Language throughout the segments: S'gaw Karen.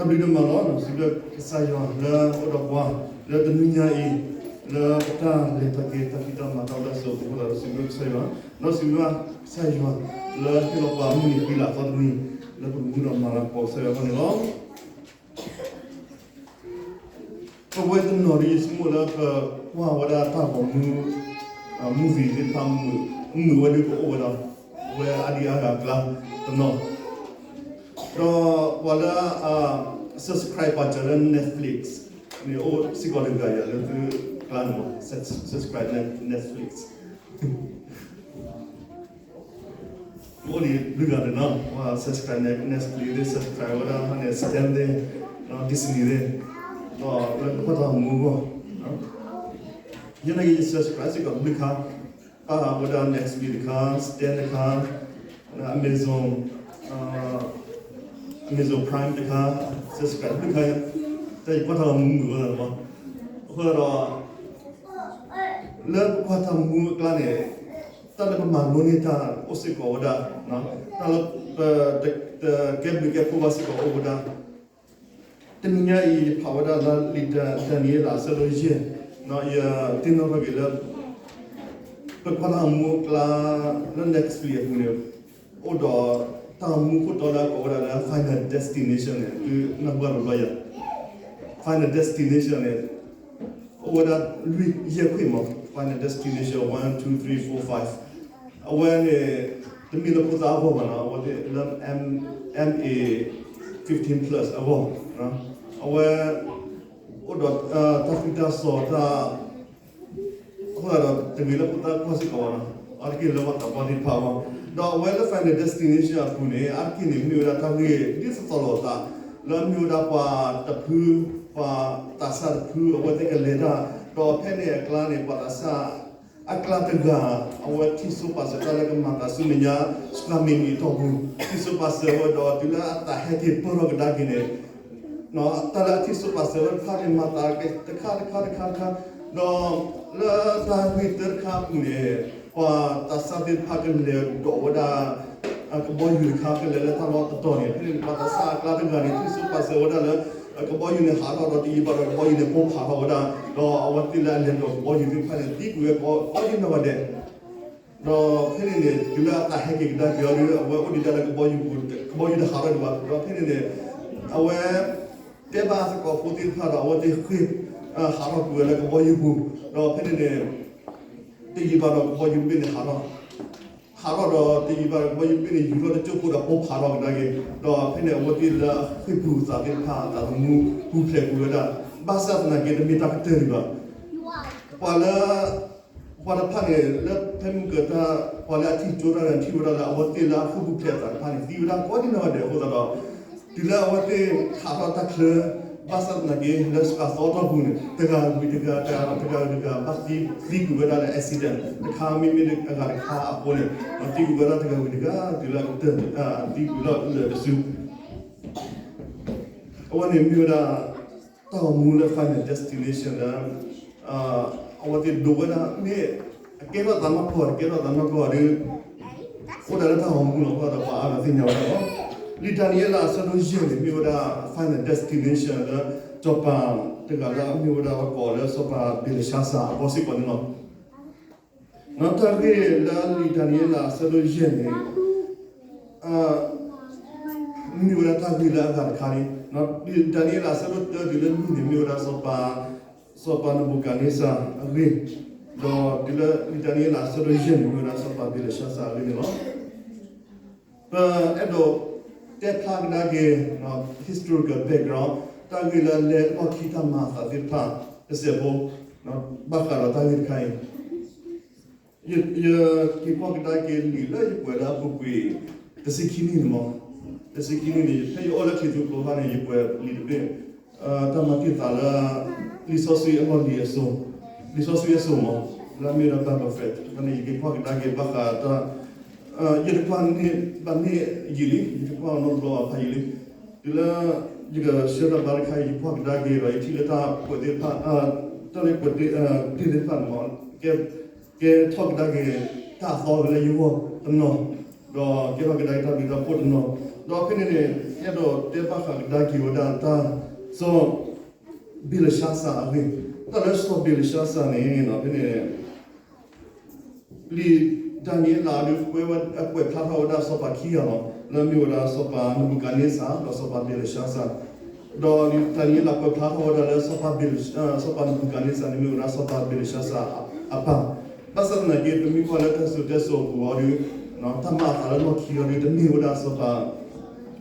တၢ်ဘျုးဒိၣ်မးလီၤ. စံးဘျုးကစၢ်ယွၤလၢအိၣ်ဒီးပှၤ လၢတနွံညါအံၤ လၢပတၢ်လဲၤတၢ်က့ၤတၢ်ဖံးတၢ်မၤတၢ်အိၣ်တၢ်ဆိးအဃိသတးဒီး စံးဘျုးကစၢ်ယွၤ, ဒီးစံးဘျုးကစၢ်ယွၤ လၢဟ့ၣ်လီၤပှၤမုၢ်နံၤဃံလၤသီတနွံ လၢပကမူဒီးမၤလၤကပီၤကစၢ်ယွၤအဂီၢ်န့ၣ်လီၤ. ပဝဲတနီၤဒ်ယဆိကမိၣ်လၢ ပကွၢ်ဝဲဒၣ်တၢ်ဂီၤမူ movie သ့ၣ်တဖၣ် မုာ်ဝဲဒၣ်ပအိၣ်ဝဲဒီး ပဝဲအါဒံအါဂၤအကျါတနီၤ, ဒီးပှၤလၢ subscribe ပှၤစၢၤလၢ Netflix န့ၣ် အိၣ်စ့ၢ်ကီးတဂၤယၤလၢသုကျါန့ၣ်မး subscribe Netflix အိၣ်ဒံးဘျုးဂၤန့ၣ်နီၤ ပှၤ subscribe Netflix သ့ၣ် subscribe ဝဲဒၣ်န့ၣ် Stan သ့ၣ် Disney သ့ၣ် ဒီးလၢပကွၢ်တၢ်ဂီၤမူအဂီၢ် ယဲနာ်က့ ယ subscribe စ့ၢ်ကီးဘျုးခါ ပာ်ဝဲဒၣ် Netflix တခါ Stan တခါ Amazon Amazon Prime တခါ subscribe ဘျုးခါ တၢ်ယကွၢ်တၢ်ဂီၤမူမုာ်ဝဲလီၤမး, အဃိသတးဒီး လၢပကွၢ်တၢ်မူအကျါန့ၣ် တၢ်လၢပမၤလိန့ၢ်တၢ်အိၣ်စ့ၢ်ကီးဝဲဒၣ်, တၢ်လၢ ပတကဲဘျုးကဲဖှိၣ်ဘၣ်စ့ၢ်ကီးအိၣ်ဝဲဒၣ်. တနံၤညါအံၤ ယဖးဝဲဒၣ်လၢလံာ်ဒၤနံးယ့လးအဆၢဒိၣ်ယဲၢ်, ယသ့ၣ်နီၣ်ထီၣ်က့ၤလၢ ပကွၢ်တၢ်မူအကျါ လၢ Netflix အပူၤန့ၣ် အိၣ်ဒီးတၢ်မူခိၣ်တီလၢအကိးဝဲဒၣ်လၢ Final Destination န့ၣ် သုနၢ်ဟူဘၣ်တဘျီယၤ Final Destination န့ၣ် အိၣ်ဝဲဒၣ်လွံၢ်ယဲၢ်ခွံမး Final Destination one two three four five အဝဲန့ၣ် တမ့ၢ်လၢဖိသၣ်အဂီၢ်ဘၣ်နီၤ အဝဲသ့ၣ်လၢ M A fifteen plus အဂီၢ် အဝဲ အိၣ်ဒီး တၢ်သံတၢ်စီၤတၢ် အဃိသတးဒီး တမ့ၢ်လၢဖိသၣ်ကွၢ်စ့ၢ်ကီးဘၣ်နီၤ အါတက့ၢ်လၢပှၤသးပှၢ်သ့ၣ်တဖၣ်အဂီၢ် ဒီးအဝဲလၢ Final Destination အပူၤန့ၣ် အါတက့ၢ်န့ၣ် မ့ၢ်ဝဲဒၣ်တၢ်ဂ့ၢ်ဒ်သိးသိးလိာ်သး လၢအမ့ၢ်ဝဲဒၣ်ပှၤတဖု ပှၤသးစၢ်တဖု အဝဲသ့ၣ်ကလဲၤတၢ် ဒီးဖဲန့ၣ်အကျါန့ၣ် ပှၤသးစၢ် အကျါတဂၤ အဝဲထံၣ်ဆိပာ်စၢၤတၢ်လၢကမၤသးဆူမဲာ်ညါ စှၤမံးနံးအတီၢ်ပူၤ ထံၣ်ဆိပာ်စၢၤဝဲဒီးတုၤလၢအသးဟဲက့ၤပၢၢ်ထီၣ်ကဒါက့ၤန့ၣ် တၢ်လၢအထံၣ်ဆိပာ်စၢၤဝဲတဖၣ်န့ၣ် မၤသးတခါတခါတခါတခါ ဒီးလၢတၢ်ဂ့ၢ်တၢတခါအပူၤန့ၣ် ပှၤသးစၢ်သ့ၣ်တဖၣ်ကလဲၤဒိးဝဲဒၣ် ကဘီယူၤတခါကလဲၤလၢတၢ်လီၢ်တတီၤန့ၣ် ဖဲန့ၣ်ပှၤသးစၢ်အကျါတဂၤန့ၣ် ထံၣ်ဆိပာ်စၢၤဝဲဒၣ်လၢ ကဘီယူၤန့ၣ်ဟးထီၣ်ဒီးတယံာ်ဘၣ်ဒီးကဘီယူၤန့ၣ်ပိၢ်ဖးထီၣ်ဝဲဒၣ် ဒီးအဝဲသ့ၣ်လၢအလဲၤဒိးကဘီယူၤသ့ၣ်တဖၣ်န့ၣ် သံကွံာ်ဝဲကိးဒံနီၢ်ဂၤဒဲး ဒီးဖဲန့ၣ်န့ၣ် တုၤလၢအသးဟဲက့ၤကဒါက့ၤအီၤဒီး အဝဲအိၣ်ဒံးဒၣ်လၢကဘီယူၤပူၤ ကဘီယူၤတဟးထီၣ်ဒံးဘၣ် ဒီးဖဲန့ၣ်န့ၣ် အဝဲ တဲဘၣ်သကိးဖိသ့ၣ်တဖၣ်ဒီး အဝဲသ့ၣ်ဃ့ၢ် ဟးထီၣ်ကွံာ်ဝဲလၢကဘီယူၤပူၤ ဒီးဖဲန့ၣ်န့ၣ် တယံာ်ဘၣ်ဒီးကဘီယူၤတဘ့ၣ်န့ၣ်ဟးထီၣ် ဟးထီၣ်ဒီးတယံာ်ဘၣ်ဒီးကဘီယူၤတဘ့ၣ်န့ၣ် ယူၤထီၣ်တကၠိၢ်ဖိဒီးပိၢ်ဖးထီၣ်ကဒါက့ၤ ဒီးဖဲန့ၣ်အဝဲသ့ၣ်လၢအဃ့ၢ်ပူၤသးသ့ၣ်တဖၣ်အသးသမူပူၤဖျဲးကွံာ်ဝဲဒၣ် ဘၣ်ဆၣ်သနာ်က့တမ့ၢ်တၢ်ကတၢၢ်ဒံးဘၣ် ပှၤလၢ ပှၤတဖၣ်န့ၣ် လၢဖဲမုၢ်ကတၢၢ် ပှၤလၢအထံၣ်ကၠိတၢ်န့ၣ် ထံၣ်ဝဲဒၣ်လၢအဝဲသ့ၣ်လၢအဃ့ၢ်ပူၤဖျဲးအသးတဖၣ်န့ၣ် သံဝဲဒၣ်ကိးဒံနီၢ်ဂၤဒဲးအဃိသတးဒီး တုၤလၢအဝဲသ့ၣ်ဟးထီၣ်တၢ်ချၢ ဘၣ်ဆၣ်သနာ်က့ လၢစှၤသီအတီၢ်ပူၤန့ၣ် တဂၤဝံၤတဂၤ တဂၤဝံၤတဂၤ ဘၣ်သံကွံာ်ဝဲဒၣ်လၢ accident တခါမ့မ့ၢ်အဂၤတခါအဃိန့ၣ် သံကွံာ်ဝဲဒၣ်တဂၤဝံၤတဂၤ တုၤလၢအကတၢၢ် သံကွံာ်လၢလၢာ်တစု အဝဲန့ၣ်မ့ၢ်ဝဲဒၣ် တၢ်ဂီၤမူလၢ Final Destination လၢ အဝဲသ့ၣ်ဒိးဝဲဒၣ်မ့ၢ် အကဲထီၣ်သးနီၢ်ကီၢ် တကဲထီၣ်သးနီၢ်ကီၢ်ဒီး အိၣ်ဒၣ်လၢတၢ်ဂီၤမူလီၤ အဃိသတးဒီးပှၤအါဂၤသ့ၣ်ညါဝဲဒၣ်လီၤ. လံာ်ဒၤနံးယ့လးအဆၢဒိၣ်ယဲၢ်န့ၣ် မ့ၢ်ဝဲဒၣ် Final Destination လၢ စီၤပၤတဂၤလၢအမ့ၢ်ဝဲဒၣ်ပကိးလၢ စီၤပၤဘ့လၡါစၤအဘီစ့ၢ်ကီးန့ၣ်လီၤ. တၢ်ဂ့ၢ်လၢလံာ်ဒၤနံးယ့လးအဆၢဒိၣ်ယဲၢ်န့ၣ် မ့ၢ်ဝဲဒၣ်တၢ်ဂ့ၢ်လၢအဂၤတခါန့ၣ် လံာ်ဒၤနံးယ့လးအဆၢဒိၣ်တၢတုၤလၢလွံၢ်န့ၣ် မ့ၢ်ဝဲဒၣ်စီၤပၤ စီၤပၤနဘူၤခၣ်နံစၤအဂ့ၢ်, ဒီးတုၤလၢလံာ်ဒၤနံးယ့လးအဆၢဒိၣ်ယဲၢ်န့ၣ် မ့ၢ်ဝဲဒၣ်စီၤပၤဘ့လၡါစၤအဂ့ၢ်န့ၣ်လီၤ. ပအဲၣ်ဒိးတဲဖျါကဒါက့ၤ historical background တၢ်ဂ့ၢ်လၢအလဲၤလီၢ်ခံတၢ်မၤအသးသ့ၣ်တဖၣ်တစဲးဖိ ဘၣ်ဃးဒီးတၢ်ဂ့ၢ်တခါအံၤ ယက့ၤကွၢ်ကဒါက့ၤလံာ်လၢယကွဲးလၢအပူၤကွံာ် တဆံခံနံၣ်န့ၣ်မး, တဆံခံနံၣ်န့ၣ် ဖဲယအိၣ်လၢခရံာ်ဖိကျိာ်အခါန့ၣ် ယကွဲးလံာ်တဘ့ၣ် တၢ်မၤတံာ်သးလၢ လံာ်စီဆှံအလီၢ်လံၤအစိၤ, လံာ်စီဆှံအစိၤမး လၢအမ့ၢ်ဝဲဒၣ် Bible Fact န့ၣ် ယက့ၤကွၢ်ကဒါက့ၤဘၣ်ဃးတၢ် ယတကွၢ်န့ၢ်ဘၣ်န့ၢ်ယံာ်လံ, ယတကွၢ်အီၤနီတဘျီဘၣ်ဖးယံာ်လံ, တုၤလၢယကဆှၢတၢ်ဘါတခါအံၤ ယကွၢ်ကဒါက့ၤဒီး ယထံၣ်လၢတၢ်ကွဲးသ့ၣ်တဖၣ် တၢ်လၢကွဲးတ့ၢ်သ့ၣ်တဖၣ်န့ၣ်မး ကဲထီၣ်ကဒါက့ၤ တၢ်အသီလၢယဂီၢ်တနီၤ ဒီးကဲထီၣ်ကဒါက့ၤတၢ်ဘျုးတၢ်ဖှိၣ်တနီၤ, ဒီးဖဲန့ၣ်န့ၣ် အဲၣ်ဒိးတဲဘၣ်ဃးကဒါက့ၤဝဲဒၣ်တၢ် စီၤဘ့လၡါစၤအဂ့ၢ်, တၢ်လၢစီၤဘ့လၡါစၤန့ၣ် ဖဲန့ၣ် လံာ်ဒၤနံးယ့လးဒီး ကွဲးဝဲ ကွဲးဖျါထီၣ်ဝဲဒၣ်စီၤပၤခံဂၤလီၤ. လၢအမ့ၢ်ဝဲဒၣ်စီၤပၤနဘူၤကၤန့စၢ် ဒီးစီၤပၤဘ့လၡါစၤ, ဒီးလံာ်ဒၤနံးယ့လးကွဲးဖျါထီၣ်ဝဲဒၣ်လၢစီၤပၤဘ့လၡါ စီၤပၤနဘူၤကၤန့စၢ်န့ၣ်မ့ၢ်ဝဲဒၣ်စီၤပၤဘ့လၡါစၤအပၢ်, ဘၣ်ဆၣ်သနာ်က့ ပမ့ၢ်ကွၢ်လၢတၢ်စံၣ်စိၤတဲစိၤအပူၤအီၤဒီး တၢ်မၤအသးလၢလီၢ်ခံအီၤဒီး တမ့ၢ်ဝဲဒၣ်စီၤပၤ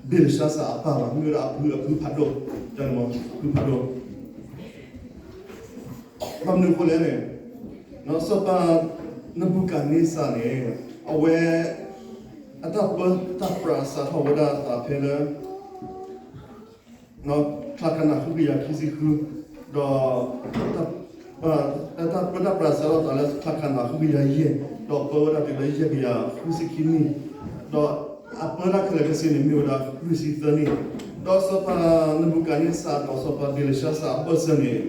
ဘ့လၡါစၤအပၢ်ဘၣ်, မ့ၢ်ဝဲဒၣ်အဖု အဖုဖးဒိၣ်, အဖုဖးဒိၣ် ဘၣ်မနုၤအဃိလဲၣ်န့ၣ်, စီၤပၤနဘူၤကၤန့စၢ်န့ၣ် အဝဲ အတၢ်ပၢတၢ်ပြးစးထီၣ်ဝဲဒၣ်အသးဖဲလၢ ချါခးနၣ်ဃုကယၤခံဆံဃု, ဒီး တၢ်ပၢတၢ်ပြးစးထီၣ်အသးလၢချါခးနၣ်ဃုကယၤယဲၢ်, ဒီးပၢဝဲဒၣ်တုၤလၢယဲၢ်ကယၤဃုဆံခံနံၣ်, ဒီးအပၢတၢ်ခဲလၢာ်ခဲဆ့န့ၣ် မ့ၢ်ဝဲဒၣ်လွံၢ်ဆံသၢနံၣ်, ဒီးစီၤပၤနဘူၤကၤန့စၢ်ဒီးစီၤပၤဘ့လၡါစၤအဘၢၣ်စၢၤန့ၣ်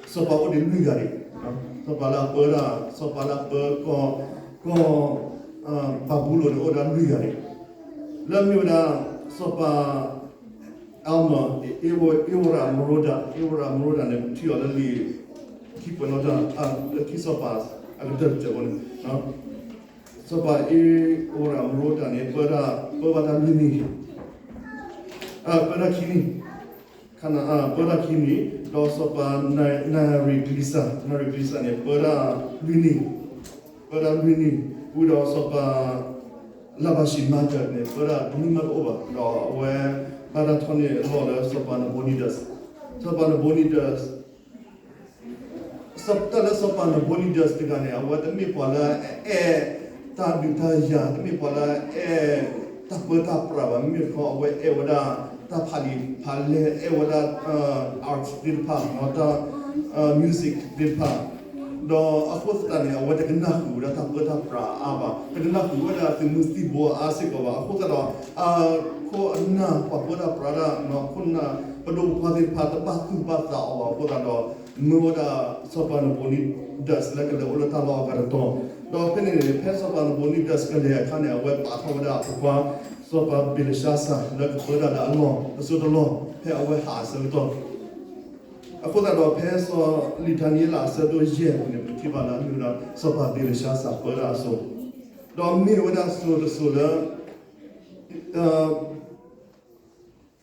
စီၤပၤအိၣ်ဒံးလွံၢ်ဂၤန့ၣ်, စီၤပၤလၢအပၢဒၣ် စီၤပၤလၢအပၢကီၢ် ကီၢ် ဘၤဘူလိၣ်န့ၣ် အိၣ်ဒၣ်လွံၢ်ဂၤန့ၣ်, လၢအမ့ၢ်ဝဲဒၣ် စီၤပၤ အမ ဧဝရမရိဒၤ, ဧဝရမရိဒၤန့ၣ် ပထံၣ်အီၤလၢလံာ် ခံပှဲၤနီၣ်တၢ် လၢခံစီၤပၤအကတၢၢ်တစဲးဖိန့ၣ်, စီၤပၤဧဝရမရိဒၤန့ၣ် ပၢဒၣ် ပၢဘၣ်တၢ်လွံၢ်နံၣ် ပၢတၢ်ခံနံၣ်, ခါနၤ ပၢတၢ်ခံနံၣ်, ဒီးစီၤပၤနၤရံၤကလံစၢ်, နၤရံၤကလံစၢ်န့ၣ် ပၢဒၣ်လွံၢ်နံၣ်, ပၢဒၣ်လွံၢ်နံၣ်, ဝံၤဒီးစီၤပၤ လၤဘၤၡံၤမၤဒၢးန့ၣ် ပၢဒၣ်တနံၣ်မးတအိၣ်ဘၣ်, ဒီးအဝဲဘၣ်တၢ်ထီၣ်န့ၢ်အလီၢ်လၢစီၤပၤနဘိနံဒၢး, စီၤပၤနဘိနံဒၢး တၢ်လၢစီၤပၤနဘိနံဒၢးတဂၤန့ၣ် အဝဲတမ့ၢ်ပှၤလၢအအဲၣ်တၢ်ဒုးတၢ်ယၤ, တမ့ၢ်ပှၤလၢအအဲၣ်တၢ်ပၢတၢ်ပြးဘၣ်, မ့မ့ၢ်တခီ အဝဲအဲၣ်ဝဲဒၣ်တၢ်ဖးလံာ်ဖးလဲၢ်, အဲၣ်ဝဲဒၣ် art သ့ၣ်တဖၣ်, တၢ် music သ့ၣ်တဖၣ်, ဒီးအဃိသတးန့ၣ် အဝဲတကနၣ်ဃုာ်ဝဲဒၣ်တၢ်ပၢတၢ်ပြးအါဘၣ်, တကနၣ်ဃုာ်ဝဲဒၣ်သုးမုၢ်သံၣ်ဘိအါစ့ၢ်ကီးဘၣ်. အဃိသတးဒီး အခိၣ်အနၢ်ပှၤပၢတၢ်ပြးတၢ် ခိၣ်နၢ်ပဒိၣ်ပပှၢ်သ့ၣ်တဖၣ် တဘၣ်သူၣ်ဘၣ်သးအီၤဘၣ်အဃိသတးဒီး မၢဝဲဒၣ်စီၤပၤနဘိနံဒၢးလၢကလဲၤအိၣ်လၢတၢ်လီၢ်အဂၤတတီၤ, ဒီးဖဲန့ၣ်န့ၣ် ဖဲစီၤပၤနဘိနံဒၢးကလဲၤအခါန့ၣ် အဝဲပာ်ထီၣ်ဝဲဒၣ်အဖိခွါ စီၤပၤဘ့လၡါစၤ လၢကပၢတၢ်လၢအလီၢ်တစိၢ်တလီၢ် ဖဲအဝဲဟးအဆၢကတီၢ်, အဃိသတးဒီးဖဲစီၤလံာ်ဒၤနံးယ့လးအဆၢဒိၣ်ယဲၢ်အပူၤန့ၣ် ပထံၣ်ဘၣ်လၢအမ့ၢ်ဝဲဒၣ် စီၤပၤဘ့လၡါစၤပၢတၢ်အစိၤ, ဒီးမ့ၢ်ဝဲဒၣ်စိၤတစိၤလၢ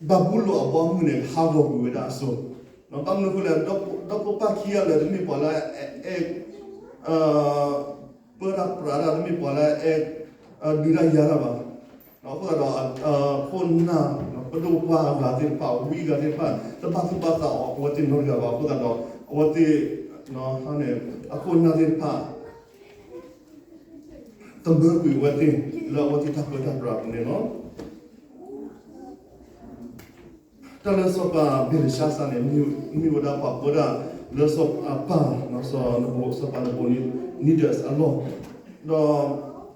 ဘၤဘူလိၣ်အဘီအမုၢ်န့ၣ် ဟးဂီၤကွံာ်ဝဲဒၣ်အစိၤ, ဘၣ်မနုၤအဃိလဲၣ်, ဒီးဖိပၢ်ခံဂၤလၢာ်တမ့ၢ်ပှၤလၢအအဲၣ် ပၢတၢ်ပြးတၢ် တမ့ၢ်ပှၤလၢအအဲၣ် ဒုးတၢ်ယၤတၢ်ဘၣ်, အဃိသတးဒီး ခိၣ်နၢ် ပဒိၣ်ပပှၢ်အဂၤသ့ၣ်တဖၣ် ဝံအဂၤသ့ၣ်တဖၣ် တဘၣ်သူၣ်ဘၣ်သးအီၤအဝဲသ့ၣ်နီတဂၤဘၣ်. အဃိသတးဒီး အဝဲသ့ၣ် အခိၣ်နၢ်သ့ၣ်တဖၣ် တမၢကွံာ်အဝဲသ့ၣ် လၢအဝဲသ့ၣ်တၢ်ပၢတၢ်ပြးအပူၤန့ၣ်လီၤ. တၢ်လၢစီၤပၤဘ့လၡါစၤန့ၣ် မ့ၢ်ဝဲဒၣ်ပှၤပၢတၢ်လၢစီၤပၤ စီၤပၤနဘိနံဒၢးအလီၢ်, ဒီး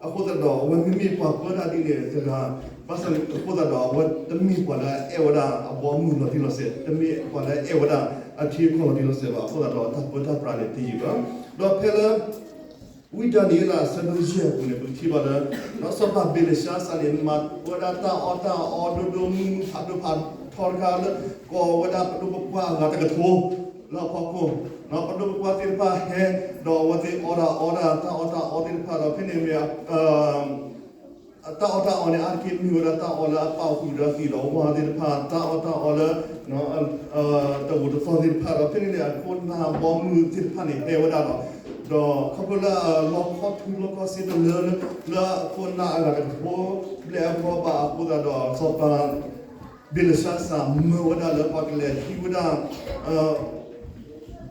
အဃိသတးဒီး အဝဲမ့မ့ၢ်ပှၤပၢတၢ်ဒ်န့ၣ်တဂၤ ဘၣ်ဆၣ်အဃိသတးဒီး အဝဲတမ့ၢ်ပှၤလၢအအဲၣ်ဝဲဒၣ်အဘီအမုၢ်လီၤတံၢ်လီၤဆဲး, တမ့ၢ်ပှၤလၢအအဲၣ်ဝဲဒၣ်အထံအကီၢ်လီၤတံၢ်လီၤဆဲးဘၣ်. အဃိသတးဒီးတၢ်ပၢတၢ်ပြးန့ၣ်တယံာ်ဘၣ်. ဒီးဖဲလၢ ဝံဒၤနံးယ့လးအဆၢဒိၣ်ယဲၢ်အပူၤန့ၣ် ပကထံၣ်ဘၣ်လၢ စီၤပၤဘ့လၡါစၤန့ၣ် မၤဝဲဒၣ်တၢ်အီၣ်တၢ်အီဒိၣ်ဒိၣ်မုၢ်မုၢ်ဖးဒိၣ်ဖးထီတခါလၢ ကိးဝဲဒၣ်ပဒိၣ်ပပှၢ်အဂၤတကထိ လၢအဖီခိၣ်, ပဒိၣ်ပပှၢ်သ့ၣ်တဖၣ်ဟဲ ဒီးအဝဲသ့ၣ်အီၣ်တၢ်အီတၢ် တၢ်အီၣ်တၢ်အီသ့ၣ်တဖၣ်ဒီး ဖဲန့ၣ်မ့ၢ် တၢ်အီၣ်တၢ်အီန့ၣ် အါတက့ၢ်မ့ၢ်ဝဲဒၣ်တၢ်အီၣ်လၢအပာ်ဃုာ်ဒီးသ့ၣ်ဒီးဝၣ်သ့ၣ်တဖၣ်, တၢ်အီၣ်တၢ်အီလၢ တၢ်ဂိၢ်တသီသ့ၣ်တဖၣ်ဒီး ဖဲန့ၣ်န့ၣ် အခိၣ်နၢ်ဘီမုၢ်သ့ၣ်တဖၣ်န့ၣ် ဟဲဝဲဒၣ်ဒီး ဒီးခီဖျိလၢအလီခီထူလီခီစ့တလၢ လၢအခိၣ်နၢ်အဂၤတကထိဘျဲၣ်အဂီၢ်ဘၣ်အဃိသတးဒီး စီၤပၤ ဘ့လၡါစၤမၢဝဲဒၣ်လၢပှၤကလဲၤဟံးဝဲဒၣ် လီ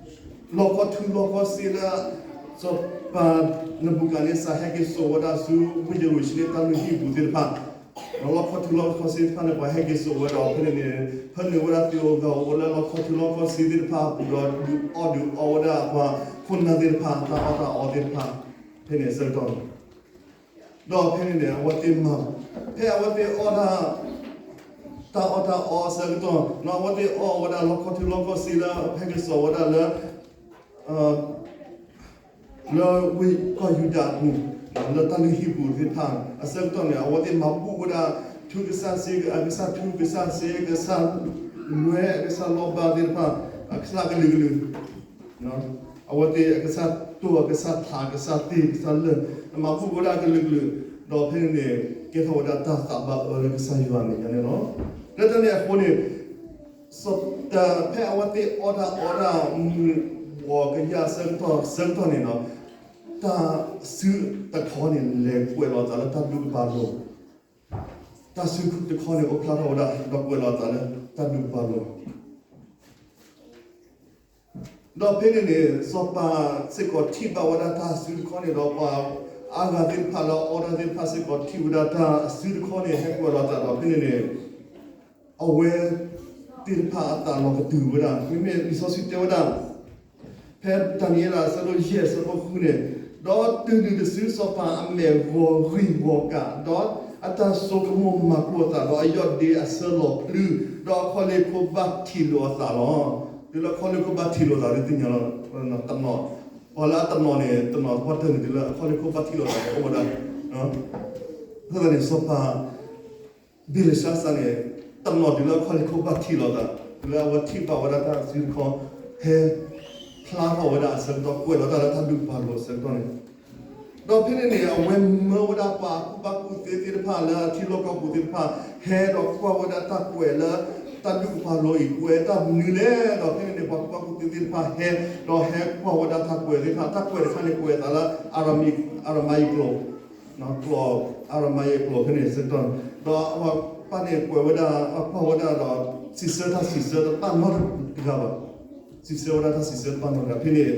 ခီထူလီခီစ့လၢ စီၤပၤနဘူၤခၣ်နံစၤ ဟဲက့ၤစိာ်ဝဲဒၣ်ဆူဝ့ၢ်ယရူၤၡလ့ၣ်တၢ်လုၢ်ဟံၣ်ပူၤသ့ၣ်တဖၣ်, ဒီးလီခီထူလီခီစ့တဖၣ်န့ၣ် ပှၤဟဲက့ၤစိာ်ဝဲဒီး ဖဲန့ၣ်န့ၣ် ဖၢနုာ်ဝဲဒၣ်သ့ၣ်ဧိၤဂၤဧိၤလၢလီခီထူလီခီစ့သ့ၣ်တဖၣ်အပူၤဒီး ဒုးအီၣ်ဒုးအီဝဲဒၣ်ပှၤခိၣ်နၢ်သ့ၣ်တဖၣ် တၢ်အီၣ်တၢ်အီသ့ၣ်တဖၣ် ဖဲန့ၣ်အဆၢကတီၢ် ဒီးဖဲန့ၣ်န့ၣ် အဝဲသ့ၣ်မၤ ဖဲအဝဲသ့ၣ်အီၣ်ဒၣ် တၢ်အီၣ်တၢ်အီအဆၢကတီၢ် အဝဲသ့ၣ်အီၣ်ဝဲဒၣ်လီခီထူလီခီစ့လၢ ဟဲက့ၤစိာ်ဝဲဒၣ်လၢ လၢဝ့ၢ်ကီၢ်ယူဒၤအပူၤ လၢတၢ်လုၢ်ဟံၣ်ပူၤသ့ၣ်တဖၣ် အဆၢကတီၢ်န့ၣ် အဝဲသ့ၣ်မၤဘူၣ်ဝဲဒၣ် ထူကစၢ်စ့, ကစၢ်ထူကစၢ်စ့, ကစၢ်လွဲ, ကစၢ်လီၤဘၣ်သ့ၣ်တဖၣ်, အကစၢ်ကလုာ်ကလုာ်, အဝဲသ့ၣ်အကစၢ်တိၢ်, အကစၢ်ထး, အကစၢ်သ့ၣ်, ကစၢ်လၢၢ်, မၤဘူၣ်ဝဲဒၣ်ကလုာ်ကလုာ်, ဒီးဖဲန့ၣ်န့ၣ် ကဲထီၣ်ဝဲဒၣ်တၢ်သးဘၣ်အၢလၢကစၢ်ယွၤအမဲာ်ညါန့ၣ်လီၤ. လၢတၢ်န့ၣ်အဃိန့ၣ် စီၤ, ဖဲအဝဲသ့ၣ်အီၣ်တၢ်အီတၢ်မုၢ်ဂီၤကယၤဆၢကတီၢ်, ဆၢကတီၢ်န့ၣ်လီၤ, တၢ်စုတခီန့ၣ် လဲၤကွဲးလီၤအသးလၢတၢ်ဒူကပၤလိၤ, တၢ်စုတခီန့ၣ် အိၣ်ဖျါထီၣ်ဝဲဒၣ် ဒီးကွဲးလီၤအသးလၢတၢ်ဒူကပၤလိၤ ဒီးဖဲန့ၣ်န့ၣ် စီၤပၤစ့ၢ်ကီးထံၣ်ဘၣ်ဝဲဒၣ်တၢ်စုတခီန့ၣ်ဒီး ပှၤအါဂၤသ့ၣ်တဖၣ်လၢအီၣ်တၢ်သ့ၣ်တဖၣ်စ့ၢ်ကီးထံၣ်ဝဲဒၣ်တၢ်စုတခီန့ၣ် ဟဲကွဲးလီၤအသးဒီးဖဲန့ၣ်န့ၣ် အဝဲသ့ၣ်တဖၣ်အသးလီၤကတုၤဝဲဒၣ်, မ့မ့ၢ်လံာ်စီဆှံတဲဝဲဒၣ် ဖဲဒၤနံးယ့လးအဆၢဒိၣ်ယဲၢ်အဆၢဖိဃုန့ၣ်, ဒီးတုၤနုၤတစုစီၤပၤအမဲာ်ဂီၤဂံၢ်ဂီၤကး, ဒီးအတၢ်ဆိကမိၣ်မၤကျိၤအသး, ဒီးအယီၢ်ဒ့အဆၢလီၤဖျု, ဒီးအခီၣ်လ့ၢ်ခိၣ်ဘၣ်ထံးလိာ်အသးလီၤ. တုၤလၢအခီၣ်လ့ၢ်ခိၣ်ဘၣ်ထံးလိာ်သးဒ်သ့ၣ်ညါလီၤ, တနီၤ, ပှၤလၢအတနီၤန့ၣ် တနီၤတပှၢ်တၢၢ်န့ၣ် တုၤလၢအခီၣ်လ့ၢ်ခိၣ်ဘၣ်ထံးလိာ်သးန့ၣ် အိၣ်ဝဲဒၣ်, အဃိသတးန့ၣ် စီၤပၤ ဘ့လၡါစၢ်န့ၣ် တနီၤတုၤလၢအခီၣ်လ့ၢ်ခိၣ်ဘၣ်ထံးလိာ်သး, တုၤလၢအဝဲထံၣ်ဘၣ်ဝဲဒၣ်တၢ်စုတခီ ဟဲဖျါထီၣ်ဝဲဒၣ်အဆၢကတီၢ် ကွဲးလီၤတၢ်လၢတၢ်ဒူကပၤလိၤအဆၢကတီၢ်န့ၣ်, ဒီးဖဲန့ၣ်န့ၣ် အဝဲမၢဝဲဒၣ်ပှၤကူၣ်ဘၣ်ကူၣ်သ့သ့ၣ်တဖၣ်လၢအထံလီၢ်ကီၢ်ပူၤသ့ၣ်တဖၣ် ဟဲဒီးကွၢ်ဝဲဒၣ်တၢ်ကွဲးလၢတၢ်ဒူကပၤလိၤအံၤ ကွဲးတၢ်မနုၤလဲၣ်. ဒီးဖဲန့ၣ်န့ၣ် ပှၤကူၣ်ဘၣ်ကူၣ်သ့သ့ၣ်တဖၣ်ဟဲ ဒီးဟဲကွၢ်ဝဲဒၣ်တၢ်ကွဲးသ့ၣ်တဖၣ်, တၢ်ကွဲးတခါန့ၣ် ကွဲးအသးလၢ အၤရမၤယံၤကျိာ် ကျိာ်, အၤရမၤယံၤကျိာ်ဖဲန့ၣ်ဆၢကတီၢ်န့ၣ်, ဒီးအဝဲပၢ်န့ၣ်ကွဲးဝဲဒၣ်, ကွၢ်ဝဲဒၣ်ဒီး စံးဆၢတၢ်စံးဆၢတဘၣ်နီတဂၤဘၣ်, စံးဆၢဝဲဒၣ်တၢ်စံးဆၢတဘၣ်နီတဂၤ, ဖဲန့ၣ်,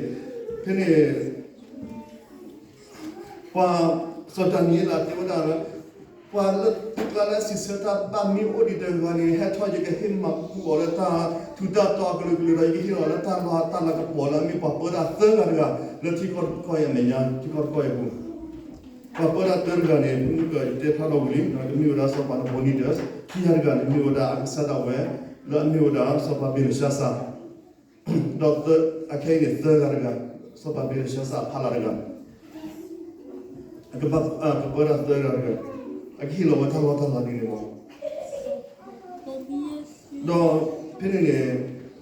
ဖဲန့ၣ် ပှၤ, စီၤဒၤနံးယ့လးတဲဝဲဒၣ်လၢ ပှၤလၢသုကျါလၢအစံးဆၢတၢ်ဘၣ်မ့ၢ်အိၣ်ဒံးတဂၤန့ၣ် ဟဲထီၣ် ယကဟ့ၣ်မၤဘူၣ်အီၤလၢတၢ်ထူးတၢ်တီၤအကလုာ်ကလုာ်ဒီး ယကဟ့ၣ်လီၤလၢတၢ်လီၢ်တၢ်လၤကပီၤလၢအမ့ၢ်ပှၤပၢတၢ်သၢဂၤတဂၤ လၢထံကီၢ်တကီၢ်အံၤအမဲာ်ညါ ထံကီၢ်တကီၢ်အံၤအပူၤ, ပှၤပၢတၢ်သၢဂၤန့ၣ် မုၢ်ကတဲဖျါထီၣ်ဝံၤလံ, တမ့ၢ်ဝဲဒၣ်စီၤပၤနဘိနံဒၢး, ခံဂၤတဂၤန့ၣ်မ့ၢ်ဝဲဒၣ်အကစၢ်ဒၣ်ဝဲ လၢအမ့ၢ်ဝဲဒၣ်စီၤပၤဘ့လၡါစၢ် ဒီးအခဲအံၤန့ၣ်သၢဂၤတဂၤ, စီၤပၤဘ့လၡါစၢ်အဖီလာ်တဂၤ, အကပၢတၢ်သၢဂၤတဂၤ, အကဟ့ၣ်လီၤဝဲတၢ်လီၢ်တၢ်လၤဒ်န့ၣ်လီၤ. ဒီးဖဲန့ၣ်န့ၣ်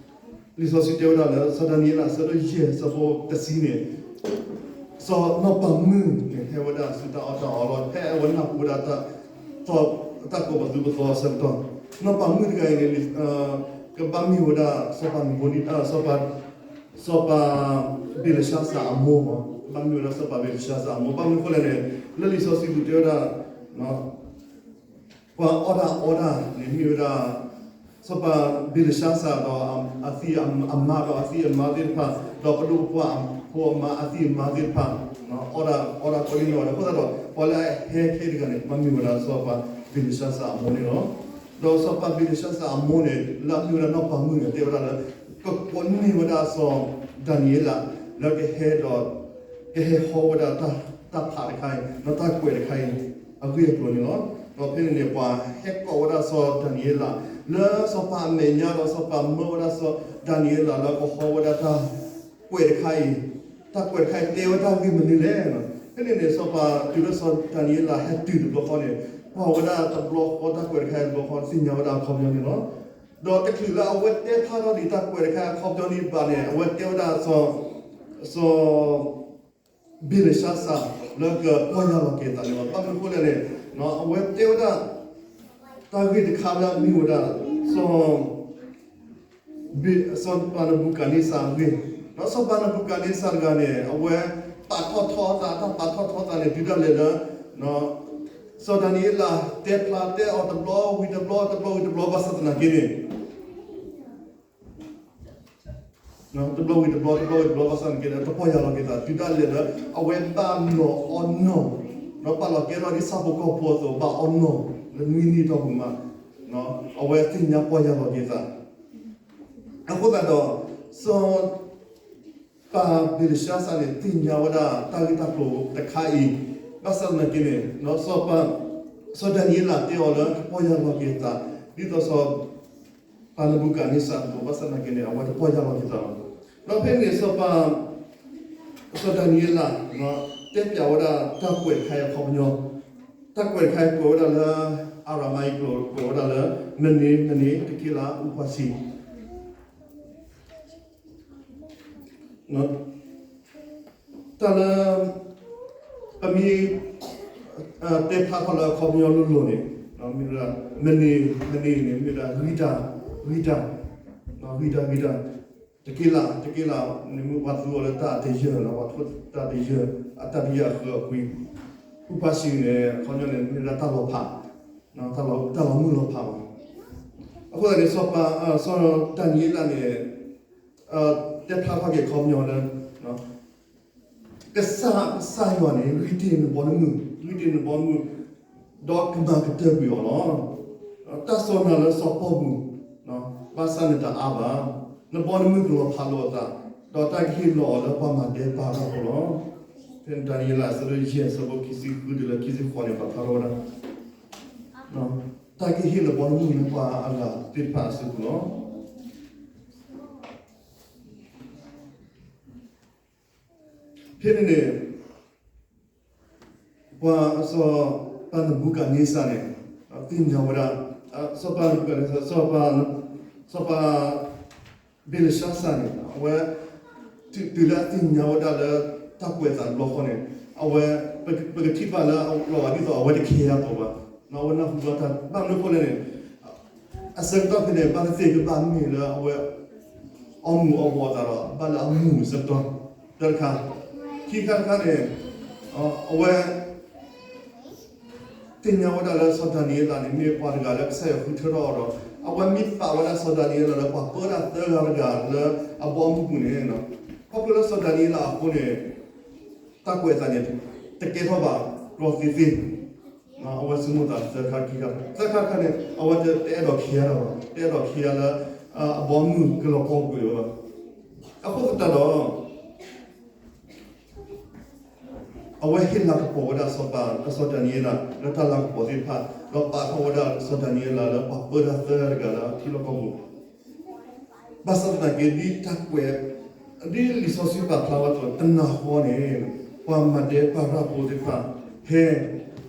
လံာ်စီဆှံတဲဝဲဒၣ်လၢ စီၤဒၤနံးယ့လးအဆၢဒိၣ်ယဲၢ်အဆၢဖိတဆံန့ၣ် စီၤနီၢ်ပၤမုၣ်န့ၣ် ဟဲဝဲဒၣ်ဆူတၢ်အီၣ်တၢ်အီလီၤ. ဖဲအဝဲနၢ်ဟူဝဲဒၣ် တၢ်ကိးပသူပသီအဆၢကတီၢ်, နီၢ်ပၤမုၣ်တဂၤအံၤန့ၣ် ကဘၣ်မ့ၢ်ဝဲဒၣ်စီၤပၤနဘိနံ, စီၤပၤ, စီၤပၤဘ့လၡါစၢ်အမိၢ်, ကဘၣ်မ့ၢ်ဝဲဒၣ်စီၤပၤဘ့လၡါစၢ်အမိၢ်, ဘၣ်မနုၤအဃိလဲၣ်န့ၣ် လၢလံာ်စီဆှံပူၤတဲဝဲဒၣ် ပှၤအီၣ်တၢ်အီတၢ်န့ၣ်မ့ၢ်ဝဲဒၣ် စီၤပၤဘ့လၡါစၢ်ဒီးအသံၣ်အမါ ဒီးအသံၣ်အမါသ့ၣ်တဖၣ် ဒီးပဒိၣ်ပပှၢ်ဖိအမါအသံၣ်အမါသ့ၣ်တဖၣ် အီၣ်တၢ်အီတၢ်ကိးဒ်န့ၣ်လီၤ. အဃိသတးဒီး ပှၤလၢအဟဲခဲတဂၤန့ၣ် ကဘၣ်မ့ၢ်ဝဲဒၣ်စီၤပၤဘ့လၡါစၢ်အမိၢ်န့ၣ်လီၤ. ဒီးစီၤပၤဘ့လၡါစၢ်အမိၢ်န့ၣ် လၢအမ့ၢ်ဝဲဒၣ်နီၢ်ပၤမုၣ်န့ၣ် တဲဝဲဒၣ်လၢ ကကိးန့ၢ်ဝဲဒၣ်စီၤဒၤနံးယ့လး လၢကဟဲဒီး ကဟဲဟီဝဲဒၣ်တၢ်, တၢ်ဖးတခါအံၤ ဒီးတၢ်ကွဲးတခါအံၤ အဂ့ၢ်အကျိၤန့ၣ်လီၤ. ဒီးဖဲန့ၣ်န့ၣ် ပှၤဟဲကိးဝဲဒၣ်စီၤဒၤနံးယ့လး လၢစီၤပၤအမဲာ်ညါ ဒီးစီၤပၤမၢဝဲဒၣ်စီၤဒၤနံးယ့လး လၢကဟီဝဲဒၣ်တၢ်ကွဲးတခါအံၤ, တၢ်ကွဲးတခါအံၤ တဲဝဲတၢ်ဂ့ၢ်မနုၤလဲၣ်. ဖဲန့ၣ်န့ၣ် စီၤပၤတုၤလၢစီၤဒၤနံးယ့လးဟဲတုၤတဘျီဃီန့ၣ် ကွၢ်ဝဲဒၣ်တဘျီဃီ တၢ်ကွဲးတခါအံၤတဘျီဃီ သ့ၣ်ညါဝဲဒၣ်အခီပညီန့ၣ်လီၤ. ဒီးတချုးလၢအဝဲတဲဖျါထီၣ်ဒံးတၢ်ကွဲးတခါအခီပညီန့ၣ်ဘၣ်န့ၣ် အဝဲတဲဝဲဒၣ်စီၤ, စီၤ ဘ့လၡါစၢ် လၢကပီၢ်ယၢ်လီၤက့ၤအသးန့ၣ်လီၤ. ဘၣ်မနုၤအဃိလဲၣ်န့ၣ် အဝဲတဲဝဲဒၣ် တၢ်ဂ့ၢ်တခါလၢအမ့ၢ်ဝဲဒၣ် စီၤ, စီၤပၤနဘူၤခၣ်နံစၢ်အဂ့ၢ်, ဒီးစီၤပၤနဘူၤခၣ်နံစၢ်တဂၤန့ၣ် အဝဲပာ်ထီၣ်ထီအသး, တၢ်ပာ်ထီၣ်ထီအသးန့ၣ် တုၤဒၣ်လဲာ်လၢ စီၤဒၤနံးယ့လးတဲဖျါတဲအီၤတဘျီဝံၤတဘျီ တဘျီဝံၤတဘျီ ဘၣ်ဆၣ်သနာ်က့န့ၣ် တဘျီဝံၤတဘျီ တဘျီဝံၤတဘျီ ဘၣ်ဆၣ်သနာ်က့န့ၣ် တပီၢ်ယၢ်လီၤက့ၤသး တုၤဒၣ်လဲာ်လၢ အဝဲဘၣ်လီၤအီၣ်နီၢ်, ဒီးပာ်လီၤကဲထီၣ်ဒ်ဆၣ်ဖိကီၢ်ဖိအသိး ဘၣ်အီၣ်နီၢ် လၢနွံနံၣ်အတီၢ်ပူၤမး, အဝဲသ့ၣ်ညါပီၢ်ယၢ်လီၤက့ၤသး. အဃိသတးဒီး စီၤ ပၤဘ့လၡါစၢ်န့ၣ် သ့ၣ်ညါဝဲဒၣ်တၢ်ဂ့ၢ်တၢ်ကျိၤတခါအံၤ, ဘၣ်ဆၣ်သနာ်က့န့ၣ် စီၤဒၤနံးယ့လးတဲအီၤလၢ ကပီၢ်ယၢ်လီၤက့ၤသး ဒ်သိးစီၤပၤနဘူၤခၣ်နံစၢ်အသိး ဘၣ်ဆၣ်သနာ်က့န့ၣ် အဝဲတပီၢ်ယၢ်လီၤက့ၤသးဘၣ်. ဒီးဖဲန့ၣ် စီၤပၤ, စီၤဒၤနံးယ့လး တဲပၠးဝဲဒၣ်တၢ်ကွဲးတခါအံၤအခီပညီ, တၢ်ကွဲးတခါအံၤကွဲးဝဲဒၣ်လၢ အၤရမၤအံၤကျိာ် ကွဲးဝဲဒၣ်လၢ မနၤ မနၤ တက့လး အူပှၤစံ တၢ်လၢ ပမ့ၢ် တဲဖျါထီၣ်လၢအခီပညီလိၤလိၤန့ၣ် မ့ၢ်ဝဲဒၣ် မနၤ မနၤန့ၣ် မ့ၢ်ဝဲဒၣ် ဂံၢ်တၢ် ဂံၢ်တၢ် ဂံၢ်တၢ် ဂံၢ်တၢ် တက့လး တက့လးန့ၣ် မ့ၢ်ပှၤသူအီၤလၢတၢ်အတယၢၢ်လီၤ, ပှၤထိၣ်တၢ်တယၢၢ် အတၢ်တယၢၢ်အဃၢအကွံ, အူပှၤစံန့ၣ် အခီပညီန့ၣ် မ့ၢ်ဝဲဒၣ်တၢ်လီၤဖး, တၢ်လီၤမုၢ်လီၤဖးဘၣ်. အဃိသတးန့ၣ် စီၤပၤ စီၤဒၤနံးယ့လးန့ၣ် တဲဖျါထီၣ်က့ၤအခီပညီလၢ ကစၢ် ကစၢ်ယွၤန့ၣ် ဂံၢ်တ့ၢ်နဘီနမုၢ်, ဂံၢ်တ့ၢ်နဘီနမုၢ်, ဒီးကမၤကတၢၢ်ကွံာ်အီၤလီၤ. တၢ်စိာ်နၤလၢစီၤပီၢ်ပူၤ, ဘၣ်ဆၣ်နတအါဘၣ်, နဘီနမုၢ်ကလီၤဖးလိာ်အသး, ဒီးတၢ်ကဟ့ၣ်လီၤအီၤလၢပှၤမၤဒဲပၤရၣ်ဖိလီၤ. ဖဲဒၤနံးယ့လး အဆၢဒိၣ်ယဲၢ် အဆၢဖိခံဆံဃုတုၤလၢခံဆံဃိးန့ၣ် ပာ်ဖျါထီၣ်ဝဲဒၣ် တၢ်ကဟ့ၣ်လီၤဘီနမုၢ်လၢပှၤအဂၤသ့ၣ်တဖၣ်အစုပူၤလီၤ. ဖဲန့ၣ်န့ၣ် ပှၤစီၤပၤနဘူကၤန့စၢ်န့ၣ် သ့ၣ်ညါဝဲဒၣ် စီၤပၤနဘူကၤန့စၢ် စီၤပၤ စီၤပၤဘ့လၡါစၢ်န့ၣ် အဝဲ တုၤလၢအသ့ၣ်ညါဝဲဒၣ်လၢ တၢ်ကွဲးအသးတဘျီဃီန့ၣ် အဝဲ ပကထံၣ်ဘၣ်လၢအလီၤဂာ်ဒ်သိးအဝဲတခဲအသိးဘၣ်, အဝဲနၢ်ဟူဘၣ်တၢ် ဘၣ်မနုၤအဃိလဲၣ်န့ၣ် အဆၢကတီၢ်ဖဲန့ၣ် ဘၣ်သ့ၣ်သ့ၣ်ကဘၣ်မ့ၢ်လၢအဝဲ အီမူၤအီဘှီးအသးဒီး ဘၣ်လၢအမူၤအဆၢကတီၢ် တၢ်တခါ, ခံခါတခါန့ၣ် အဝဲ သ့ၣ်ညါဝဲဒၣ်လၢစီၤဒၤနံးယ့လးန့ၣ် မ့ၢ်ပှၤတဂၤလၢကစၢ်ယွၤဃုထၢထီၣ်အီၤဒီး အဝဲမ့ၢ်ပာ်ဝဲဒၣ်စီၤဒၤနံးယ့လးလၢပှၤပၢတၢ်သၢဂၤတဂၤလၢအဘီအမုၢ်ပူၤန့ၣ်, ခီဖျိလၢစီၤဒၤနံးယ့လးအဃိန့ၣ် တၢ်ကွဲးအသးန့ၣ် တကဲထီၣ်ဘၣ်တြီသ့သ့, အဝဲဆိကမိၣ်သးသၢခါခံခါ, သၢခါတခါန့ၣ် အဝဲတအဲၣ်ဒိးခံဂၤလၢၤဘၣ်, တအဲၣ်ဒိးခံဂၤလၢ အဘီအမုၢ်ကလီၤပှီၢ်ကွံာ်လၢၤဘၣ်. အဃိသတးဒီး အဝဲဟ့ၣ်လၤကပီၤဝဲဒၣ်စီၤပၤ စီၤဒၤနံးယ့လး လၢတၢ်လၤကပီၤသ့ၣ်တဖၣ်, ဒီးပာ်ထီၣ်ဝဲဒၣ်စီၤဒၤနံးယ့လးလၢပှၤပၢတၢ်သၢဂၤတဂၤလၢထံလီၢ်ကီၢ်ပူၤ ဘၣ်ဆၣ်သနာ်က့ ဒ်တၢ်ကွဲး ဒ်လံာ်စီဆှံပာ်ဖျါဝဲအသိး တနၤဃီန့ၣ် ပှၤမၤဒဲပၤရၣ်ဖိသ့ၣ်တဖၣ် ဟဲ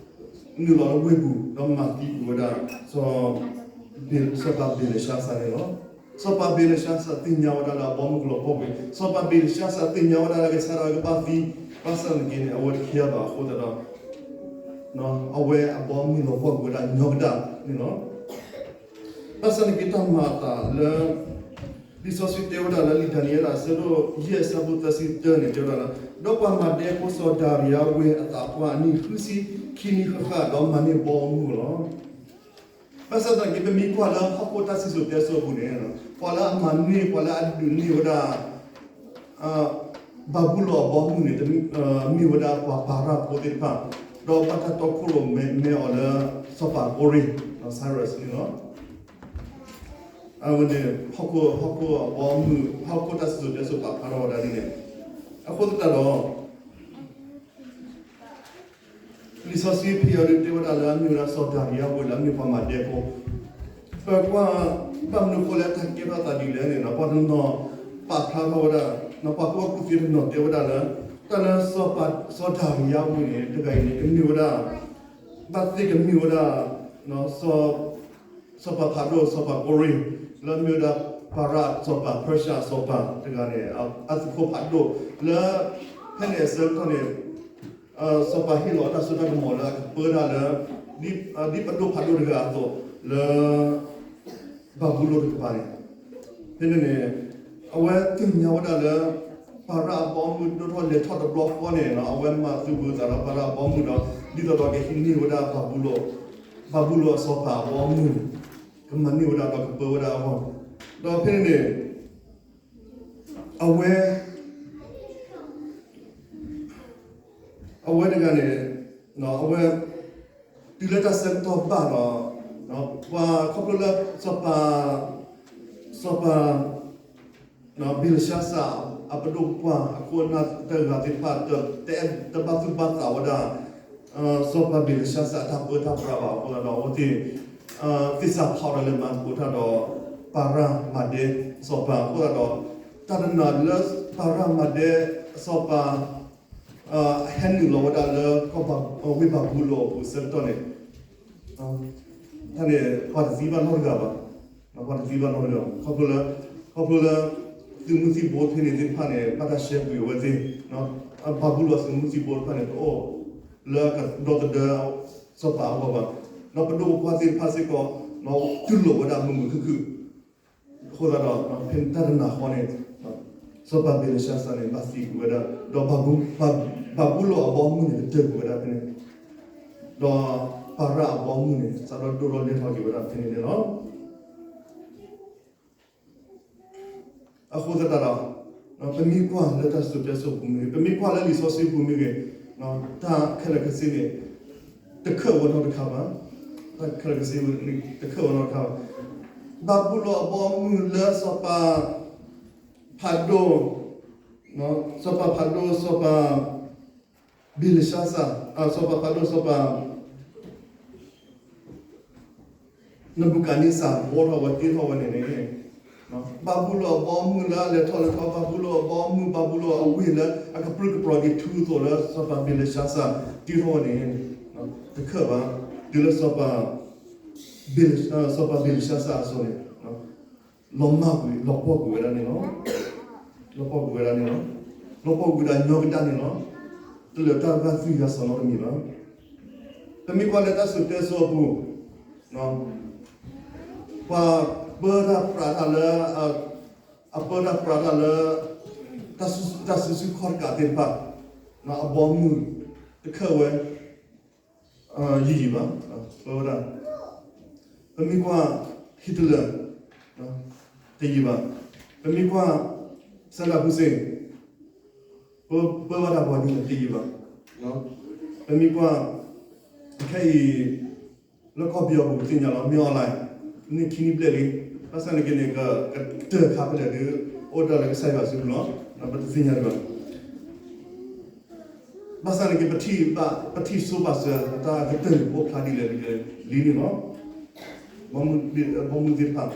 နုာ်လီၤလၢဝ့ၢ်ပူၤ ဒီးမၤသံကွံာ်ဝဲဒၣ် စီၤ စီၤပၤဘ့လၡါစၢ်န့ၣ်လီၤ. စီၤပၤဘ့လၡါစၢ်သ့ၣ်ညါဝဲဒၣ်လၢအဘီမုၢ်ကလီၤပှီၢ်ကွံာ်, စီၤပၤဘ့လၡါစၢ်သ့ၣ်ညါဝဲဒၣ်လၢကစၢ်ဒၣ်ဝဲကဘၣ်သံ, ဘၣ်ဆၣ်သနာ်က့န့ၣ် အဝဲတခံဂၤဘၣ်အဃိသတးဒီး အဝဲအဘီမုၢ်လီၤပှီၢ်ကွံာ်ဝဲဒၣ်ညီကဒၣ်န့ၣ်လီၤ. ဘၣ်ဆၣ်သနာ်က့တၢ်မၤအသးလၢ လံာ်စီဆှံတဲဝဲဒၣ်လၢလံာ်ဒၤနံးယ့လး အဆၢဒိၣ်ယဲၢ် အဆၢဖိသၢဆံတၢန့ၣ် တဲဝဲဒၣ်လၢ ဒီးပှၤမၤဒဲဖိစီၤဒၤရံယါဝ့ၤအသးပှၢ်အနံၣ်ဃုဆံခံနံၣ်ဃၣ်ဃၣ် ဒီးမၤန့ၢ်ဘီအမုၢ်လီၤ. ဘၣ်ဆၣ်သနာ်က့ ပမ့ၢ်ကွၢ်လၢဟီၣ်ခိၣ်တၢ်စံၣ်စိၤတဲစိၤအပူၤန့ၣ် ပှၤလၢအမၤန့ၢ် ပှၤလၢအဒုးန့ၢ်ဝဲဒၣ် ဘၤဘူလိၣ်အဘီအမုၢ်န့ၣ် မ့ၢ်ဝဲဒၣ်ပှၤပၤရၣ်ဖိသ့ၣ်တဖၣ်, ဒီးဘၣ်တၢ်တီခိၣ်ရိၣ်မဲအီၤလၢ စီၤပၤကိရ့ၣ် Cyrus န့ၣ်လီၤ. အဝဲန့ၣ် ဟီၣ်ခိၣ် ဟီၣ်ခိၣ်အဘီအမုၢ် ဟီၣ်ခိၣ်တၢ်စံၣ်စိၤတဲစိၤပာ်ဖျါထီၣ်ဝဲဒၣ်ဒ်န့ၣ်, အဃိသတးဒီး လံာ်စီဆှံဖဲအံၤဒုးတဲဝဲဒၣ်လၢအမ့ၢ်ဝဲဒၣ်စီၤဒၤရံယါဝ့ၤလၢအမ့ၢ်ပှၤမၤဒဲဖိ, ပကွၢ် ဘၣ်မနုၤအဃိလၢတၢ်ကဲထီၣ်သးဒ်လဲၣ်န့ၣ် ပှၤတနီၤပာ်ဖျါထီၣ်ဝဲဒၣ် ပှၤကူၣ်ဘၣ်ကူၣ်သ့တနီၤတဲဝဲဒၣ်လၢ တၢ်လၢစီၤဒၤရံယါဝ့ၤန့ၣ် တဂၤအံၤန့ၣ် ကမ့ၢ်ဝဲဒၣ် ဘၣ်သ့ၣ်ကမ့ၢ်ဝဲဒၣ် စီၤပၤဖးဒိၣ် စီၤပၤကိရ့ၣ် လၢအမ့ၢ်ဝဲဒၣ် ပၤရၣ်အစီၤပၤ Persia အစီၤပၤတဂၤန့ၣ် အသုးခိၣ်ဖးဒိၣ်လၢ ဖဲန့ၣ်အဆၢကတီၢ်န့ၣ် စီၤပၤဟ့ၣ်လီၤတၢ်စိတၢ်ကမီၤလၢအကပၢတၢ်လၢ ဒ်ပဒိၣ်ဖးဒိၣ်တဂၤအသိးလၢ ဘၤဘူလိၣ်တကပၤန့ၣ် ဖဲန့ၣ်န့ၣ် အဝဲသ့ၣ်ညါဝဲဒၣ်လၢ ပၤရၣ်အဘီအမုၢ်ဒိၣ်ထီၣ်လဲၤထီၣ်တဘျီဃီန့ၣ် အဝဲမၤသုးဘူးသးဒီးပၤရၣ်အဘီအမုၢ်ဒီး ဒ်သိးဒီးကဟံးန့ၢ်ဝဲဒၣ် ဘၤဘူလိၣ်အစီၤပၤအဘီအမုၢ်န့ၣ် ကမၤန့ၢ်ဝဲဒၣ်ဒီးကပၢဝဲဒၣ်အဂီၢ် ဒီးဖဲန့ၣ်န့ၣ် အဝဲ အဝဲတဂၤန့ၣ် အဝဲ တုၤလၢတၢ်ဆၢကတီၢ်ဘၣ်ဒီး ပှၤခီဖျိလၢ စီၤပၤ စီၤပၤ ဘ့လၡါစၢ် အပဒိၣ်ပပှၢ်အခိၣ်အနၢ်တဂၤသ့ၣ်တဖၣ် တဘၣ်သူၣ်ဘၣ်သးဝဲဒၣ် စီၤပၤဘ့လၡါစၢ်အတၢ်ပၢတၢ်ပြးဘၣ်အဃိသတးဒီး အဝဲသ့ၣ် သ့ၣ်စးဖးအီၤဒီးလဲၤမၤသကိးတၢ်ဒီး ပၤရၣ်မၤဒဲအစီၤပၤအဃိသတးဒီး တၢ်တနၤလၢပၤရၣ်မၤဒဲအစီၤပၤ ဟဲနုာ်လီၤဝဲဒၣ်လၢ ဝ့ၢ်ဘၤဘူလိၣ်အပူၤအဆၢကတီၢ်န့ၣ်, တၢ်န့ၣ် ပှၤတသံဘၣ်နီတဂၤဘၣ်, ပှၤတသံဘၣ်နီတဂၤဘၣ်. ခီဖျိလၢ, ခီဖျိလၢ သုးမုၢ်သံၣ်ဘိဖဲန့ၣ်သ့ၣ်တဖၣ်န့ၣ် ဘၣ်တၢ်ရှဲကွံာ်အဝဲသ့ၣ်, ဘၤဘူလိၣ်အသုးမုၢ်သံၣ်ဘိတဖၣ်န့ၣ် တအိၣ်လၢကဒီသဒၢစီၤပၤအဂီၢ်ဘၣ်. ဒီးပဒိၣ်ပပှၢ်သ့ၣ်တဖၣ်စ့ၢ်ကီး တူၢ်လိာ်ဝဲဒၣ်မုာ်မုာ်ခုၣ်ခုၣ်, အဃိသတးဒီး ဖဲတၢ်တနၤဃီန့ၣ် စီၤပၤဘ့လၡါစၢ်န့ၣ် ဘၣ်သံကွံာ်ဝဲဒၣ်, ဒီး ဘၤဘူလိၣ်အဘီအမုၢ်န့ၣ် ကတၢၢ်ကွံာ်ဝဲဒၣ်ဖဲန့ၣ်, ဒီးပၤရၣ်အဘီအမုၢ်န့ၣ် စးထီၣ်ဒိၣ်ထီၣ်လဲၢ်ထီၣ်က့ၤဝဲဒၣ်ဖဲန့ၣ်န့ၣ်လီၤ. အဃိသတးဒီး ပမ့ၢ်ကွၢ်လၢတၢ်စံၣ်စိၤတဲစိၤပူၤမ့ၢ်ဂ့ၤ, ပမ့ၢ်ကွၢ်လၢလံာ်စီဆှံပူၤမ့ၢ်ဂ့ၤ, တၢ်ခဲလၢာ်ခဲဆ့န့ၣ် တခၢၣ်ဝဲနီတခါဘၣ်, တၢ်ခဲလၢာ်ခဲဆ့န့ၣ် တခၢၣ်ဝဲနီတခါဘၣ်. ဘၤဘူလိၣ်အဘီအမုၢ်လၢစီၤပၤ ဖးဒိၣ်, စီၤပၤဖးဒိၣ် စီၤပၤ ဘ့လၡါစၢ်, စီၤပၤဖးဒိၣ် စီၤပၤ နဘူၤခၣ်နံစၢ် ဘှီထီၣ်ဝဲတ့ထီၣ်ဝဲန့ၣ်န့ၣ်, ဘၤဘူလိၣ်အဘီအမုၢ်လၢအလဲၤထီၣ်လဲၤထီ, ဘၤဘူလိၣ်အဘီအမုၢ် ဘၤဘူလိၣ်အဝ့ၢ်လၢအကပြုၢ်ကပြီၤဒံးထူအသိးလၢစီၤပၤဘ့လၡါစၢ်တ့ထီၣ်ဝဲန့ၣ်, တခၢၣ်ဘၣ်, တုၤလၢစီၤပၤ စီၤပၤဘ့လၡါစၢ်အစိၤန့ၣ် လီၤမၢ်ကွံာ် လီၤပှီၢ်ကွံာ်ဝဲဒၣ်န့ၣ်လီၤ. လီၤပှီၢ်ကွံာ်ဝဲဒၣ်န့ၣ်လီၤ. လီၤပှီၢ်ကွံာ်ဝဲဒၣ်ညီကဒၣ်န့ၣ်လီၤ. တလၢာ်တၢ်ဘၣ်သွံၣ်ယါစီၤနီတမံၤဘၣ်. ပမ့ၢ်ကွၢ်လၢတၢ်စံၣ်စိၤတဲစိၤအပူၤ, ပှၤပၢတၢ်ပြးတၢ်လၢ အပၢတၢ်ပြးတၢ်လၢ တၢ်စုဆူၣ်ခီၣ်တကးသ့ၣ်တဖၣ် အဘီအမုၢ်တခၢၣ်ဝဲ ယံာ်ယံာ်ဘၣ်, ပၢဝဲဒၣ်, ပမ့ၢ်ကွၢ် Hitler တယံာ်ဘၣ်, ပမ့ၢ်ကွၢ် Saddam Hussein ပၢဝဲဒၣ်ပှၤဒ်န့ၣ်တယံာ်ဘၣ်, ပမ့ၢ်ကွၢ် ခဲအံၤ လၢကီၢ်ပယီၤပူၤပသ့ၣ်ညါလီၤ မ့ၢ်အီၤလဲၣ်, န့ၢ်ခံနံၣ်ဘျဲၣ်လံ, ဘၣ်ဆၣ်န့ၣ်က့န့ၣ် ကတၢၢ်ခါဖဲလဲၣ်ဒီး အိၣ်ဒၣ်လၢကစၢ်ယွၤစုပူၤလီၤ, ပတသ့ၣ်ညါဒံးဘၣ်. ဘၣ်ဆၣ်န့ၣ်က့ ပထံၣ်ဘၣ် ပထံၣ်စိဘၣ်စၢၤ ပတၢ်ကတၢၢ်န့ၣ်အိၣ်ဖျါဒ်လဲၣ်ဒ်လဲၣ်လံန့ၣ်လီၤ. ဘီမုၢ်သ့ၣ်တဖၣ်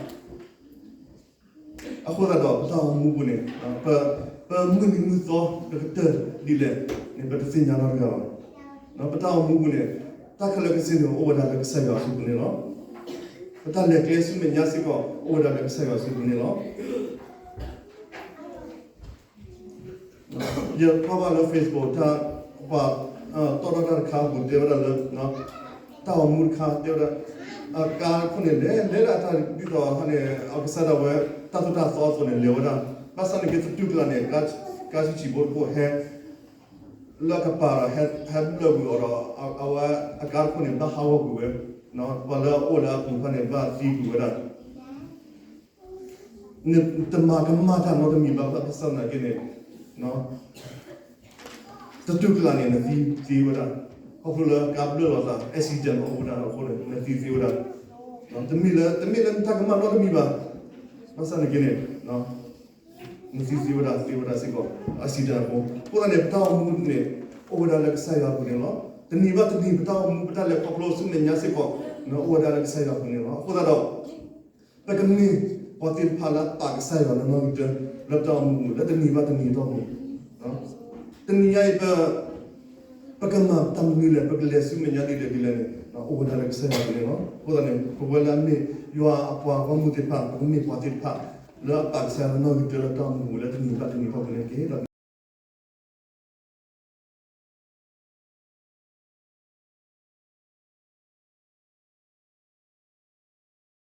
အဃိသတးဒီး ပတၢ်အိၣ်မူပူၤန့ၣ် ပမုၢ်နံၤမုၢ်သီ ပကတၢၢ်ဒ်လဲၣ်န့ၣ် ပတသ့ၣ်ညါနီတဂၤဘၣ်. ပတၢ်အိၣ်မူပူၤန့ၣ် တၢ်ခဲလၢာ်ခဲဆ့န့ၣ် အိၣ်ဝဲဒၣ်လၢကစၢ်ယွၤအစုပူၤန့ၣ်လီၤ. ပတၢ်လဲၤကျဲဆူမဲာ်ညါစ့ၢ်ကီး အိၣ်ဝဲဒၣ်လၢကစၢ်ယွၤအစုပူၤန့ၣ်လီၤ. ယကွၢ်ဘၣ်လၢ Facebook တၢ် ပှၤတီၣ်ထီၣ်တၢ်တခါအပူၤတဲဝဲဒၣ်လၢ တၢ်အိၣ်မူတခါတဲဝဲဒၣ် အကါခိၣ်န့ၣ် လဲၤလဲၤဒၣ်တၢ်ဒ်သိးန့ၣ် အကစၢ်ဒၣ်ဝဲ တၢ်သိၣ်တၢ်သီအသိးန့ၣ် လဲၤဝဲဒၣ်. ဘၣ်ဆၣ်န့ၣ်က့ သတူၢ်ကျါန့ၣ် ကါဆူၣ်ဆံးဖိတခိၣ်ဟဲ လၢအကပၤဒီး ဟဲဘျၢၣ်ကွံာ်အီၤဒီး အဝဲအကါတခိၣ်န့ၣ် ဘၣ်ဟးဂီၤကွံာ်ဝဲ, ပှၤလၢအအိၣ်လၢအပူၤတဖၣ်န့ၣ် ဘၣ်သံကွံာ်ဝဲဒၣ်. နတမၤကမၣ်တၢ်နီတမံၤဘၣ် ဘၣ်ဆၣ်သနာ်က့န့ၣ် သတူၢ်ကျါန့ၣ် နသံသ့ဝဲဒၣ်. ခီဖျိလၢကါဘျၢၣ်လိာ်သး accident အိၣ်ဝဲဒၣ်အဃိန့ၣ် နသံသ့ဝဲဒၣ်. တမ့ၢ်လၢ တမ့ၢ်လၢနတၢ်ကမၣ်နီတမံၤဘၣ်. ဘၣ်ဆၣ်သနာ်က့န့ၣ် နသံသ့ဝဲဒၣ် သ့ဝဲဒၣ်စ့ၢ်ကီး accident အဃိ. အဃိသတးန့ၣ် ပတၢ်အိၣ်မူန့ၣ် အိၣ်ဝဲဒၣ်လၢကစၢ်ယွၤအပူၤန့ၣ်လီၤ. တနံၤဘၣ်တနံၤ ပတၢ်အိၣ်မူ ပတၢ်လဲၤခီဖျိဆူမဲာ်ညါစ့ၢ်ကီး အိၣ်ဝဲဒၣ်လၢကစၢ်ယွၤအပူၤန့ၣ်လီၤ. အဃိသတးဒီး ပကမ့ၢ်ပှၤသ့ၣ်တဖၣ်လၢအပာ်ကစၢ်ယွၤလၢနီၣ်ဂံၢ်တၢ လၢတၢ်အိၣ်မူပူၤ လၢတနံၤဘၣ်တနံၤအတီၢ်ပူၤ, တနံၤညါအံၤ ပကမၤတၢ်မနုၤလဲၣ် ပကလဲၤဆူမဲာ်ညါဒ်လဲၣ်ဒ်လဲၣ်န့ၣ် အိၣ်ဝဲဒၣ်လၢကစၢ်ယွၤအပူၤန့ၣ်လီၤ. အဃိသတးန့ၣ် ပဝဲလၢအမ့ၢ်ယွၤအပှၤဂီၢ်မုၢ်သ့ၣ်တဖၣ် ပကမ့ၢ်ပှၤသ့ၣ်တဖၣ် လၢအပာ်ကစၢ်ယွၤလၢနီၣ်ဂံၢ်တၢ လၢတၢ်အိၣ်မူပူၤ လၢတနံၤဘၣ်တနံၤအတီၢ်ပူၤန့ၣ်တက့ၢ်.